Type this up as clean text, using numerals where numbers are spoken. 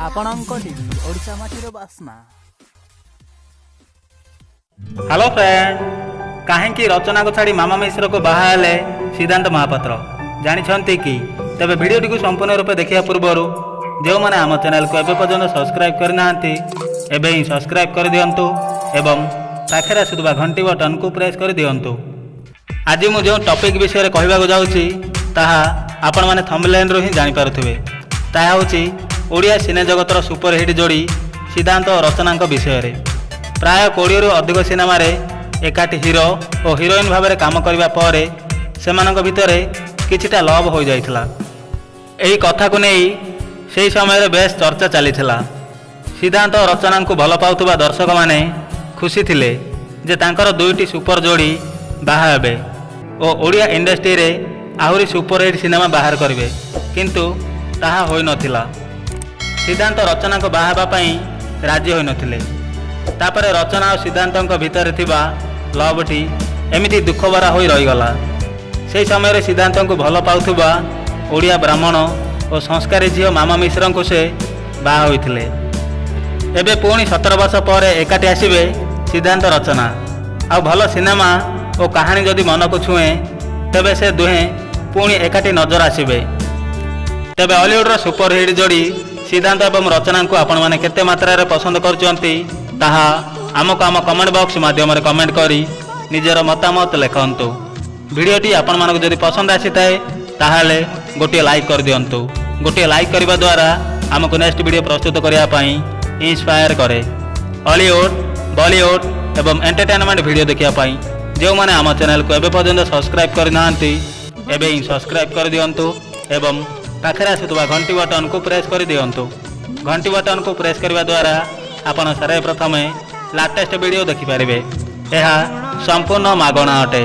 ଆପଣଙ୍କ ଟିଭି, ଓଡ଼ିଶା ମାଟିର ବାସ୍ନା। ହ୍ୟାଲୋ ଫ୍ରେଣ୍ଡ, କାହିଁକି ରଚନାକୁ ଛାଡ଼ି ମାମା ମିଶ୍ରକୁ ବାହା ହେଲେ ସିଦ୍ଧାନ୍ତ ମହାପାତ୍ର, ଜାଣିଛନ୍ତି କି? ତେବେ ଭିଡ଼ିଓଟିକୁ ସମ୍ପୂର୍ଣ୍ଣ ରୂପେ ଦେଖିବା ପୂର୍ବରୁ ଯେଉଁମାନେ ଆମ ଚ୍ୟାନେଲକୁ ଏବେ ପର୍ଯ୍ୟନ୍ତ ସବସ୍କ୍ରାଇବ୍ କରିନାହାନ୍ତି, ଏବେ ହିଁ ସବସ୍କ୍ରାଇବ୍ କରିଦିଅନ୍ତୁ ଏବଂ ପାଖରେ ଆସୁଥିବା ଘଣ୍ଟି ବଟନକୁ ପ୍ରେସ୍ କରିଦିଅନ୍ତୁ। ଆଜି ମୁଁ ଯେଉଁ ଟପିକ୍ ବିଷୟରେ କହିବାକୁ ଯାଉଛି, ତାହା ଆପଣମାନେ ଥମ୍ବନେଲ୍ରୁ ହିଁ ଜାଣିପାରୁଥିବେ। ତାହା ହେଉଛି ଓଡ଼ିଆ ସିନେ ଜଗତର ସୁପରହିଟ୍ ଯୋଡ଼ି ସିଦ୍ଧାନ୍ତ ଓ ରଚନାଙ୍କ ବିଷୟରେ। ପ୍ରାୟ 20ରୁ ଅଧିକ ସିନେମାରେ ଏକାଠି ହିରୋ ଓ ହିରୋଇନ୍ ଭାବରେ କାମ କରିବା ପରେ ସେମାନଙ୍କ ଭିତରେ କିଛିଟା ଲଭ୍ ହୋଇଯାଇଥିଲା। ଏହି କଥାକୁ ନେଇ ସେହି ସମୟରେ ବେଶ୍ ଚର୍ଚ୍ଚା ଚାଲିଥିଲା। ସିଦ୍ଧାନ୍ତ ଓ ରଚନାଙ୍କୁ ଭଲ ପାଉଥିବା ଦର୍ଶକମାନେ ଖୁସି ଥିଲେ ଯେ ତାଙ୍କର ଦୁଇଟି ସୁପର ଯୋଡ଼ି ବାହା ହେବେ ଓ ଓଡ଼ିଆ ଇଣ୍ଡଷ୍ଟ୍ରିରେ ଆହୁରି ସୁପରହିଟ୍ ସିନେମା ବାହାର କରିବେ। କିନ୍ତୁ ତାହା ହୋଇନଥିଲା। ସିଦ୍ଧାନ୍ତ ରଚନାଙ୍କ ବାହା ହେବା ପାଇଁ ରାଜି ହୋଇନଥିଲେ। ତାପରେ ରଚନା ଓ ସିଦ୍ଧାନ୍ତଙ୍କ ଭିତରେ ଥିବା ଲଭ୍ଟି ଏମିତି ଦୁଃଖଭରା ହୋଇ ରହିଗଲା। ସେହି ସମୟରେ ସିଦ୍ଧାନ୍ତଙ୍କୁ ଭଲ ପାଉଥିବା ଓଡ଼ିଆ ବ୍ରାହ୍ମଣ ଓ ସଂସ୍କାରୀ ଝିଅ ମାମା ମିଶ୍ରଙ୍କୁ ସେ ବାହା ହୋଇଥିଲେ। ଏବେ ପୁଣି 17 ବର୍ଷ ପରେ ଏକାଠି ଆସିବେ ସିଦ୍ଧାନ୍ତ ରଚନା। ଆଉ ଭଲ ସିନେମା ଓ କାହାଣୀ ଯଦି ମନକୁ ଛୁଏଁ, ତେବେ ସେ ଦୁହେଁ ପୁଣି ଏକାଠି ନଜର ଆସିବେ। ତେବେ ଅଲିଉଡ଼ର ସୁପରହିଟ୍ ଯୋଡ଼ି ସିଦ୍ଧାନ୍ତ ଏବଂ ରଚନାଙ୍କୁ ଆପଣମାନେ କେତେ ମାତ୍ରାରେ ପସନ୍ଦ କରୁଛନ୍ତି, ତାହା ଆମକୁ ଆମ କମେଣ୍ଟ ବକ୍ସ ମାଧ୍ୟମରେ କମେଣ୍ଟ କରି ନିଜର ମତାମତ ଲେଖନ୍ତୁ। ଭିଡ଼ିଓଟି ଆପଣମାନଙ୍କୁ ଯଦି ପସନ୍ଦ ଆସିଥାଏ, ତାହେଲେ ଗୋଟିଏ ଲାଇକ୍ କରିଦିଅନ୍ତୁ। ଗୋଟିଏ ଲାଇକ୍ କରିବା ଦ୍ୱାରା ଆମକୁ ନେକ୍ସଟ ଭିଡ଼ିଓ ପ୍ରସ୍ତୁତ କରିବା ପାଇଁ ଇନ୍ସପାୟାର କରେ। ଅଲିଉଡ଼, ବଲିଉଡ଼ ଏବଂ ଏଣ୍ଟରଟେନମେଣ୍ଟ ଭିଡ଼ିଓ ଦେଖିବା ପାଇଁ ଯେଉଁମାନେ ଆମ ଚ୍ୟାନେଲକୁ ଏବେ ପର୍ଯ୍ୟନ୍ତ ସବସ୍କ୍ରାଇବ୍ କରିନାହାନ୍ତି, ଏବେ ହିଁ ସବସ୍କ୍ରାଇବ୍ କରିଦିଅନ୍ତୁ ଏବଂ ପାଖରେ ଆସୁଥିବା ଘଣ୍ଟି ବଟନକୁ ପ୍ରେସ୍ କରିଦିଅନ୍ତୁ। ଘଣ୍ଟି ବଟନକୁ ପ୍ରେସ୍ କରିବା ଦ୍ୱାରା ଆପଣ ସର୍ବପ୍ରଥମେ ଲାଟେଷ୍ଟ ଭିଡ଼ିଓ ଦେଖିପାରିବେ। ଏହା ସମ୍ପୂର୍ଣ୍ଣ ମାଗଣା ଅଟେ।